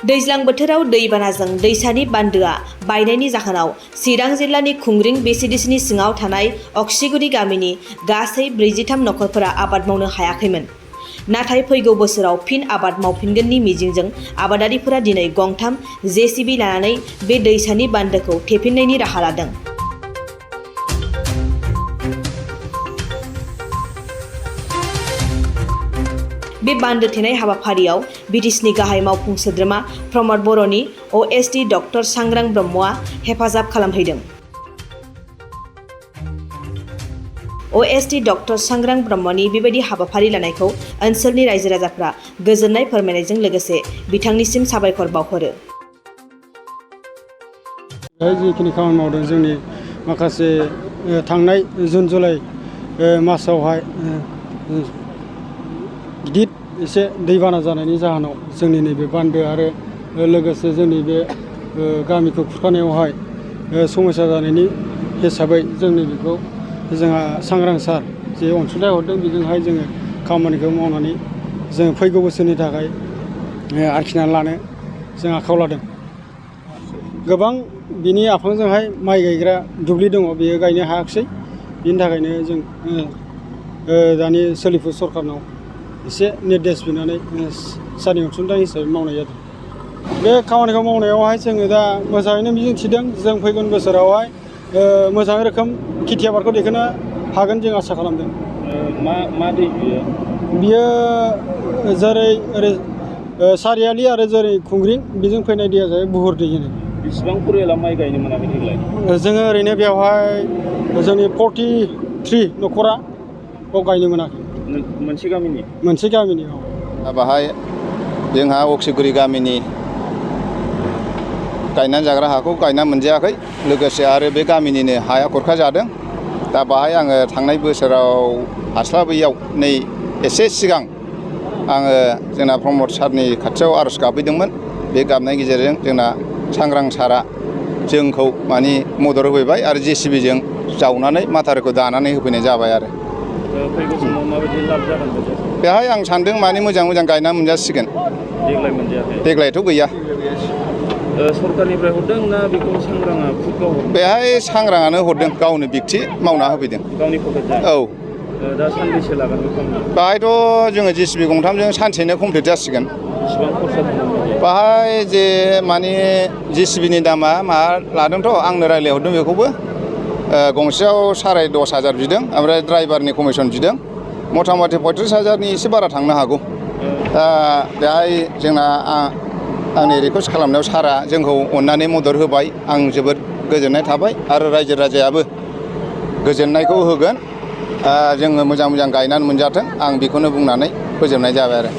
दैज्लां बोथोराव दैबानाजों दैसानि बान्दोआ बायनायनि जाहोनाव चिरां जिल्लानि खुंग्रिं बेसिडिसिनि सिङाव थानाय अक्सिगुरि गामिनि गासै 43 नखरफोरा आबाद मावनो हायाखैमोन। नाथाय फैगौ बोसोराव फिन आबाद मावफिनगोननि मिजिंजों आबादारिफोरा दिनै गंथाम जेसिबि लानानै बे दैसानि बान्दोखौ थेफिन्नायनि राहा लादों। बे बान्दो थेनाय हाबाफारियाव बिटिसिनि गाहाय मावफुं सोद्रोमा प्रमद बर'नि अएसडि डक्टर सांग्रां ब्रह्मआ हेफाजाब खालामहैदों। अएसडि डक्टर सांग्रां ब्रह्मनि बेबायदि हाबाफारि लानायखौ ओनसोलनि रायजो राजाफ्रा गोजोननाय फोरमायनायजों लोगोसे बिथांनिसिम साबायखर बावहरो। जिखिनि खामानि मावदों जोंनि माखासे थांनाय जुन जुलाइ मासावहाय गिदिर एसे दैबाना जानायनि जाहोनाव जोंनि नैबे बान्दो आरो लोगोसे जोंनि बे गामिखौ खुरखानायावहाय समस्या जानायनि हिसाबै जोंनि बेखौ जोंहा सांग्रां सार जे अनसुंथाइ हरदों बेजोंहाय जोङो खामानिखौ मावनानै जों फैगौ बोसोरनि थाखाय आखिनानै लानो जों आखायाव लादों। गोबां बिनि आफांजोंहाय माइ गायग्रा दुब्लि दङ, बेयो गायनो हायाखिसै। बिनि थाखायनो जों दानि सोलिफु सरकारनाव एसे निर्देश बिनानै सारनि अनसुंथाइ हिसाबै मावनाय जादों। बे खामानिखौ मावनायावहाय जोङो दा मोजाङैनो मिजिंथिदों जों फैगोन बोसोरावहाय मोजां रोखोम खेथि आबादखौ दैखोनो हागोन जों आसा खालामदों। मा दै बियो जेरै ओरै सारियालि आरो जेरै खुंग्रिं बेजों फैनाय दैया जाहैबाय बुहुर दै होनो। बेसेबां फरियाला माइ गायनो मोनाखै देग्लाय? जोङो ओरैनो बेवहाय जोंनि 43 नखरा बाव गायनो मोनाखै। मोनसे गामिनि बाहाय जोंहा अक्सिगुरि गामिनि गायनानै जाग्रा हाखौ गायना मोनजायाखै, लोगोसे आरो बे गामिनिनो हाया खुरखा जादों। दा बाहाय आङो थांनाय बोसोराव हास्लाबैयाव नै एसे सिगां आङो जोंना प्रमद सारनि खाथियाव आर'ज गाबहैदोंमोन। बे गाबनायनि गेजेरजों जोंना सांग्रां सारा जोंखौ मानि मदद होफैबाय आरो जेसिबिजों जावनानै माथारिखौ दानानै होफैनाय जाबाय आरो। फैगौ समाव माबायदि लाब जागोन? बेहाय आं सानदों मानि मोजां गायना मोनजासिगोन। देग्लाय मोनजायाखै? देग्लायथ' गैया। सरकारनिफ्राय हरदों ना बेखौ सांग्राङा खुदगाव हरदों? बेहाय सांग्राङानो हरदों, गावनो बिक्ति मावना होफैदों। गावनि पकेटजों? औ। दा सानबेसे लागोन बे खामानिया? बाहायथ' जोङो जेसिबि गंथामजों सानसेनो कमप्लिट जासिगोन। बेसेबां खरसा दङ? बाहाय जे माने जेसिबिनि दामा मा लादोंथ' आंनो रायज्लायहरदों बेखौबो गंसेयाव 10,500 बिदों, ओमफ्राय ड्राइभारनि कमिसन बिदों। मथा मथि 35,000नि एसे बारा थांनो हागौ। दा बेहाय जोंना आंनि रिकुवेस्ट खालामनायाव सारा जोंखौ अननानै मदद होबाय, आं जोबोद गोजोननाय थाबाय आरो रायजो राजायाबो गोजोननायखौ होगोन। जोङो मोजां गायनानै मोनजाथों, आं बेखौनो बुंनानै फोजोबनाय जाबाय आरो।